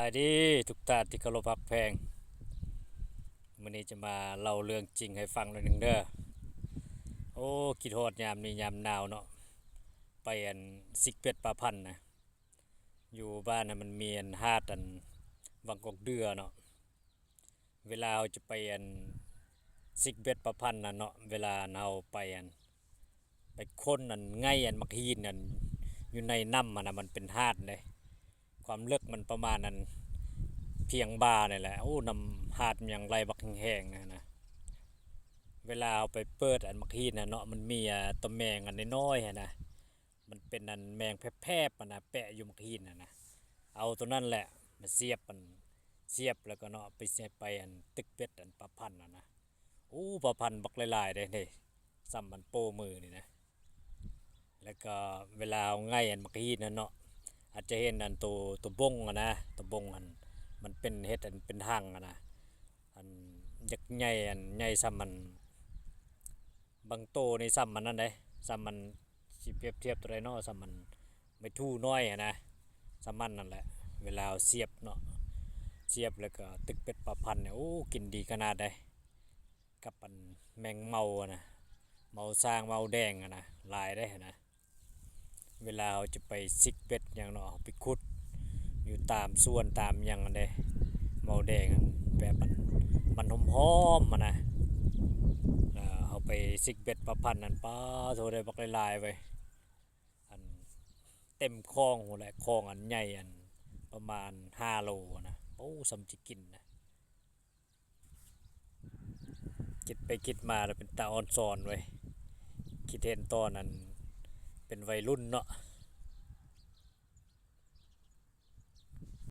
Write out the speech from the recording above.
ສະບາຍດີທຸກທ່ານທີ່ເຄົາລົບຮັກແພງ. ມື້ນີ້ຈະມາເລົ່າເລື່ອງຈິງໃຫ້ຟັງໜ້ອຍໜຶ່ງເດີ. ໂອ້ ຄິດຮອດຍາມນີ້ຍາມໜາວເນາະ, ໄປອັນຊິກເບັດປາພັນນະ. ຢູ່ບ້ານນະ ມັນມີອັນຫາດອັນວັງກອກເດືອເນາະ. ເວລາເຮົາຈະໄປອັນຊິກເບັດປາພັນນະເນາະ, ເວລາອັນເຮົາໄປອັນ ໄປຄົ້ນອັນໄງ່ອັນໝາກຫີນອັນຢູ່ໃນນ້ຳຫັ້ນນະ, ມັນເປັນຫາດເດ້. ຄວາມເລິກມັນປະມານອັນພຽງບ່ານີ້ແຫຼະ. ໂອ້ ນ້ຳຫາດມັນຍັງໄຫຼບັກແຮງໆຫັ້ນນະ. ເວລາເຮົາໄປເປີດອັນໝາກຫີນຫັ້ນເນາະ, ມັນມີ ອາ ຕົວແມງອັນນ້ອຍໆຫັ້ນນະ. ມັນເປັນອັນແມງແຜບໆຫັ້ນນະ, ແປະຢູ່ໝາກຫີນຫັ້ນນະ. ເອົາໂຕນັ້ນແຫຼະມາສຽບ ອັນສຽບແລ້ວກໍເນາະ ໄປ ໄປອັນຕຶກເບັດອັນປາພັນຫັ້ນນະ. ໂອ້ ປາພັນບັກຫຼາຍໆເດ້ ນີ້ ສ່ຳອັນໂປ້ມືນີ້ນະ. ແລ້ວກໍເວລາເຮົາໄງ່ອັນໝາກຫີນຫັ້ນເນາະ, ອາດຈະເຫັນອັນໂຕ ໂຕບົງຫັ້ນນະ, ໂຕບົງຫັ້ນ ມັນເປັນ ເຮັດອັນເປັນຮັງຫັ້ນນະ. ອັນຍັກໃຫຍ່ ອັນໃຫຍ່ສ່ຳອັນ ບາງໂຕນີ້ສ່ຳອັນນັ້ນເດ້, ສ່ຳອັນ ຊິປຽບທຽບໂຕໃດເນາະ, ສ່ຳອັນໄມ້ທູນ້ອຍຫັ້ນນະ, ສ່ຳອັນນັ້ນແຫຼະ. ເວລາເຮົາສຽບເນາະ, ສຽບແລ້ວກໍຕຶກເບັດປາພັນນີ້ ໂອ້ ກິນດີຂະໜາດໃດ. ກັບອັນແມງເມົາຫັ້ນນະ, ເມົາຊ້າງ ເມົາແດງຫັ້ນນະ, ຫຼາຍເດ້ຫັ້ນນະ. ເວລາເຮົາຈະໄປຊິກເບັດຫຍັງເນາະ, ເຮົາໄປຂຸດຢູ່ຕາມສວນຕາມຫຍັງຫັ້ນເດ້, ເມົາແດງຫັ້ນ ແບບມັນ ມັນຫອມໆຫັ້ນນະ. ເຮົາໄປຊິກເບັດປາພັນຫັ້ນ ປາໂທ້ ໄດ້ບັກຫຼາຍໆເວີຍ. ອັນເຕັມຄອງພຸ້ນແຫຼະ, ຄອງອັນໃຫຍ່ ອັນປະມານຫ້າໂລຫັ້ນນະ. ໂອ້ ສ່ຳຊິກິນນະ. ຄິດໄປຄິດມາແລ້ວເປັນຕາອອນຊອນເວີຍ. ຄິດເຫັນຕອນນັ້ນເປັນໄວລຸ້ນເນາະ,